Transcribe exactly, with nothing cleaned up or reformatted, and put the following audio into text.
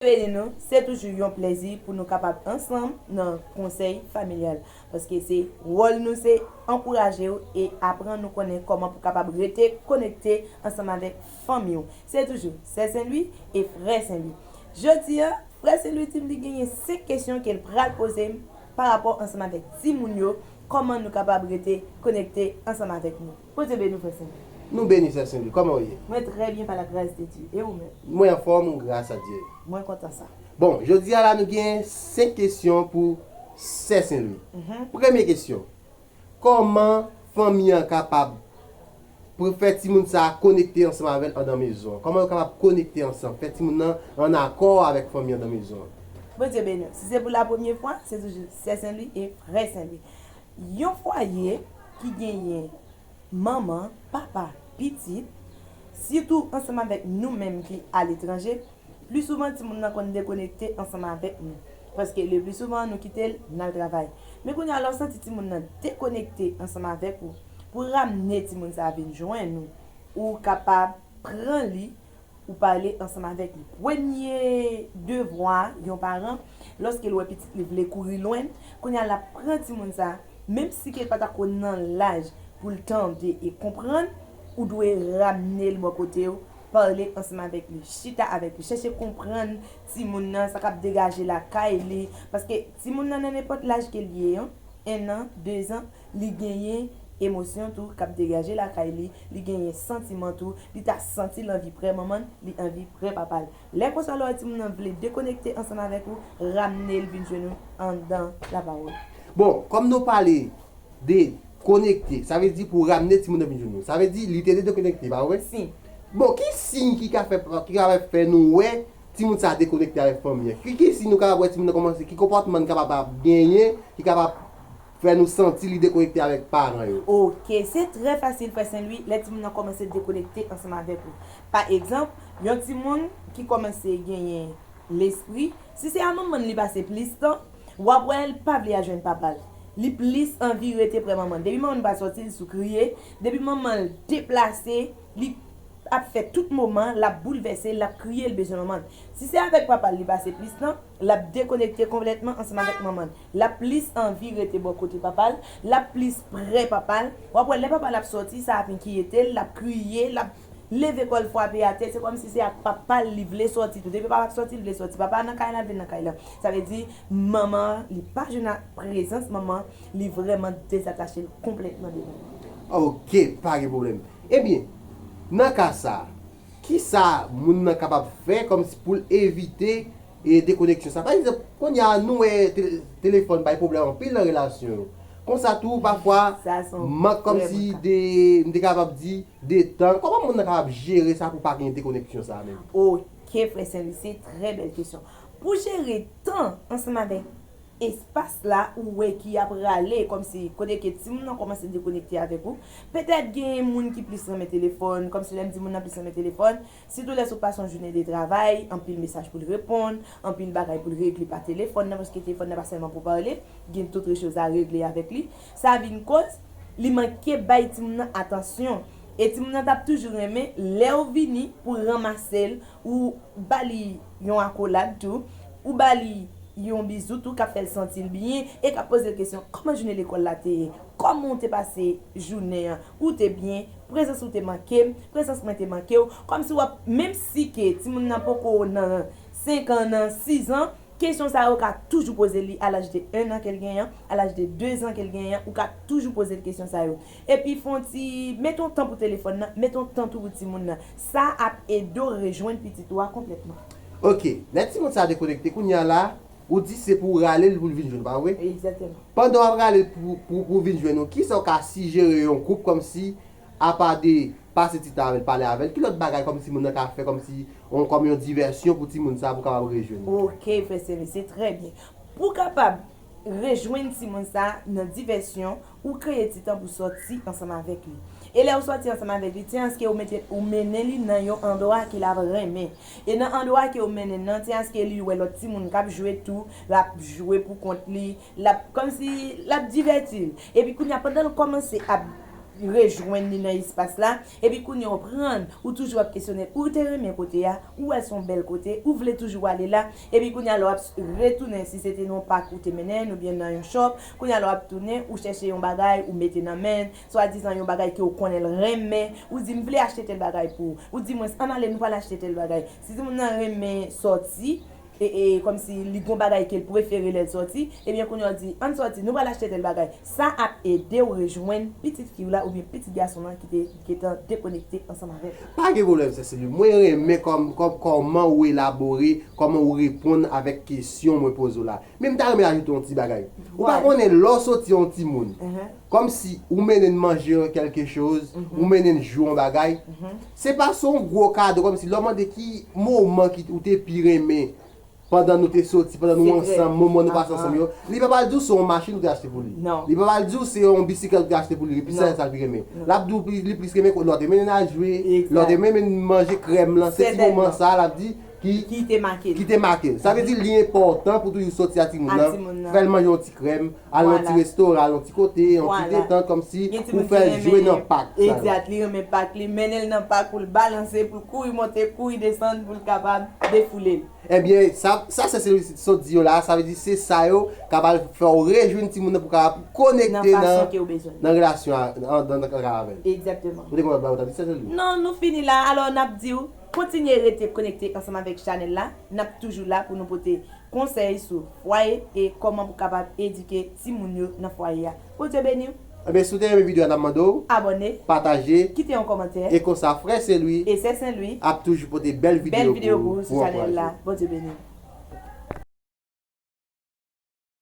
Beni nou, se toujou yon plezi pou nou kapab ansanm nan konsèy familyal. Paske se wòl nou se ankouraje w e aprann nou konnen kòman pou kapab rete konekte ansanm avèk fanmi w. Se toujou Sè Sen Lwi e Frè Sen Lwi. Jodi a, Frè Sen Lwi di m li genyen senk kesyon ke l pral poze m pa rapò ansanm avèk timoun yo, kòman nou kapab rete konekte ansanm avèk nou. Bondye beni w, Frè Sen Lwi. Nou beni, Sè Sen Lwi. Kòman w ye? Mwen trè byen, pa la gras de Dye. E ou menm? Mwen anfòm, gras a Dye. Mwen kontan sa. Bon, jodi a la, nou gen senk kesyon pou Sè Sen Lwi. Mhm. Premye kesyon. Kòman fanmi an kapab pou fè timoun sa a konekte ansanm avè l anndan mezon an? Kòman yo kapab konekte ansanm, fè timoun nan ann akò avèk fanmi anndan mezon an? Bondye beni w. Si se pou la premye fwa, se toujou Sè Sen Lwi e Frè Sen Lwi. Yon fwaye ki genyen manman, papa, pitit, sitou ansanm avèk nou menm ki aletranje, pli souvan timoun nan konn dekonekte ansanm avèk nou. Paske le pli souvan nou kite l, n al travay. Men kounye a, lè w santi timoun nan dekonekte ansanm avèk ou, pou ramne timoun sa a vin jwenn ou, ou kapab pran li, ou pale ansanm avèk li. Premye devwa yon paran, lòske l wè pitit li vle kouri lwen, kounye a l ap pran timoun sa a, menm si ke l pa ta ko nan laj pou l tande e konprann, ou dwe ramne l bò kote w, pale ansanm avèk li, chita avèk li, chèche konprann timoun nan, sa k ap degaje lakay li, paske timoun nan, nan nenpòt laj ke l ye an, en an, dezan, li genyen emosyon tou k ap degaje lakay li, li genyen santiman tou, li ta santi l anvi prè manman l, li anvi prè papa l. Lè konsa, lè w wè timoun nan vle dekonekte ansanm avèk ou, ramne l vin jwenn ou anndan lapawòl. Bon, kòm nou pale de konekte, sa vle di pou ramne timoun nan vin jwenn ou. Sa vle di li te dekonekte, pa vre? Si. Bon, ki siy ki ka fè, ki ka fè nou wè timoun sa a dekonekte avèk fanmi an? Ki, ki siy nou kapab wè timoun nan kòmanse, ki konpòtman n kapab ap genyen, ki kapab fè nou santi li dekonekte avèk paran yo? Oke, se trè fasil, Frè Sen Lwi, lè timoun nan kòmanse dekonekte ansanm avèk ou. Pa egzanp, yon timoun ki kòmanse genyen lespri, si se a manman l li pase plis tan, w ap wè l pa vle al jwenn papa l. Li plis anvi rete prè manman l. Depi manman l pa sòti, l sou kriye. Depi manman l deplase, li ap fè tout moman, l ap boulvèse, l ap kriye, l bezwen manman l. Si se avèk papa l li pase plis tan, l ap dekonekte konplètman ansanm avèk manman l. L ap plis anvi rete bò kote papa l, l ap plis prè papa l. W ap wè lè papa l ap sòti, sa ap enkyete l, l ap kriye, l ap leve kò l frape atè, se kòmsi se ak papa l li vle sòti tou. Depi papa ap sòti, l vle sòti. Papa nan kay la, l vin nan kay la. Sa vle di, manman an, li pa jwenn ak prezans manman, li vrèman dezatache l konplètman de manman. Oke, pa gen pwoblèm. Ebyen, nan ka sa a, kisa moun nan kapab fè kòmsi pou l evite e dekoneksyon sa? Pa egzanp, kounye a nou wè tele-, telefòn bay pwoblèm anpil nan relasyon yo. Konsa tou, pafwa, mank kòmsi de, m te kapab di, de tan. Kòman moun nan kapab jere sa pou pa gen dekoneksyon sa menm? Oke, Frè Sen Lwi, se trè bèl kesyon. Pou jere tan ansanm avèk espas la ou wè ki ap rale, kòmsi kote ke timoun nan kòmanse dekonekte avèk ou. Petèt gen moun ki plis renmen telefòn, kòmsi lè m di moun nan plis renmen telefòn, sitou lè sot pase yon jounen de travay, anpil mesaj pou l reponn, anpil bagay pou l regle pa telefòn nan, paske telefòn nan pa sèlman pou pale, gen d'autres choses à régler avèk li. Sa vin koz li manke bay timoun nan atansyon. E timoun nan t ap toujou renmen, lè w vini pou ranmase l, ou ba li yon akolad tou, ou ba li yon bizou tou k ap fè l santi l byen e k ap poze l kesyon, kòman jounen lekòl la te ye? Kòman w te pase jounen an? Ou te byen? Prezans ou te manke m? Prezans mwen te manke w? Kòmsi w ap, menm si ke timoun nan poko nan senk an, nan sis an, kesyon sa yo ka toujou poze li a laj de en an ke l genyen, a laj de de zan ke l genyen, ou ka toujou poze l kesyon sa yo. Epi fè yon ti, mete yon tan pou telefòn nan, mete yon tan tou pou timoun nan. Sa ap ede w rejwenn pitit ou a konplètman. Oke, lè timoun sa dekonekte, kounye a la, ou di se pou w rale l pou l vin jwenn ou, pa vre? Egzakteman. Pandan w ap rale l pou, pou, pou vin jwenn ou, kisa w ka sijere yon koup kòmsi, apa de pase ti tan avè l, pale avè l, ki lòt bagay kòmsi moun nan ka fè kòmsi, yon, kòm yon divèsyon pou timoun sa pou kapab rejwenn ou? Oke, Frè Sen Lwi, se trè byen. Pou w kapab rejwenn timoun sa nan divèsyon, ou kreye ti tan pou sòti ansanm avèk li. E lè w sòti ansanm avèk li, se paske ou mete, ou mennen li nan yon andwa ke l ap renmen. E nan andwa ke ou mennen l nan, se paske li wè lòt timoun k ap jwe tou, l ap jwe pou kont li, l ap, kòmsi l ap divèti l. Epi kounye a, pandan l kòmanse ap rejwenn li nan espas la, epi kounye a w pran, ou toujou ap kesyone l, ou te renmen kote a, ou wè l se yon bèl kote, ou vle toujou ale la, epi kounye a lè w ap retounen, si se te nan yon pak ou te mennen l, oubyen nan yon shop, kounye a lè w ap tounen, ou chèche yon bagay, ou mete nan men l, swadizan yon bagay ke w konnen l renmen, ou di, "M vle achte tèl bagay pou ou." Ou di, "Mwen, ann ale, nou pral achte tèl bagay." Si timoun nan renmen sòti, e, e, kòmsi li gon bagay ke l prefere lè l sòti, ebyen, kounye a w di, "Ann sòti, nou pral achte tèl bagay." Sa ap ede w rejwenn pitit fi w la oubyen pitit gason w lan ki te gentan dekonekte ansanm avè l. Pa gen pwoblèm, Sè Sylvie. Mwen renmen kòm, kòm, kòman ou elabore, kòman ou reponn avèk kesyon mwen poze w la. Men m ta renmen ajoute yon ti bagay. Ou pa konnen lè w soti yon timoun, kòmsi ou mennen l manje kèlke choz, ou mennen l jwe yon bagay, se pa se yon gwo kado, kòmsi lè w mande ki moman ki ou te pi renmen pandan nou te soti, pandan nou ansanm, moman nou pase ansanm yo, li pa pral di w se yon machin ou te achte pou li. Li pa pral di w se yon bisiklèt ou te achte pou li, epi sa, sa l pi renmen. L ap di w li plis renmen lè w te mennen l al jwe, lè w te mennen l manje krèm lan, se ti moman sa a l ap di ki, ki te make l. Ki te make l. Sa vle di li enpòtan pou toujou soti a timoun nan, fè l manje yon ti krèm, al nan ti restoran, al nan ti kote, yon ti detant, kòmsi pou fè l jwe nan pak sa yo. Egzat, li renmen pak, li mennen l nan pak pou l balanse, pou l kouri monte, kouri desann, pou l kapab defoule l. Ebyen, sa, sa se, se sot di yo la, sa vle di se sa yo k ap al fè w rejwenn timoun nan pou w kapab konekte nan, nan relasyon a, nan, nan, nan kay avè l. Egzakteman. Ou te konn ap bay ou ta di, Sè Sylvie? Non, nou fini la. Alò, n ap di w, kontinye rete konekte ansanm avèk chanèl la. N ap toujou la pou nou pote konsèy sou fwaye e kòman pou kapab edike timoun yo nan fwaye a. Bondye beni w. Ebyen, si w te renmen videyo a, n ap mande w abòne, pataje, kite yon kòmantè. E konsa, frè Sen Lwi, e sè Sen Lwi ap toujou pote bèl videyo pou ou, pou ankouraje w. Bondye beni w.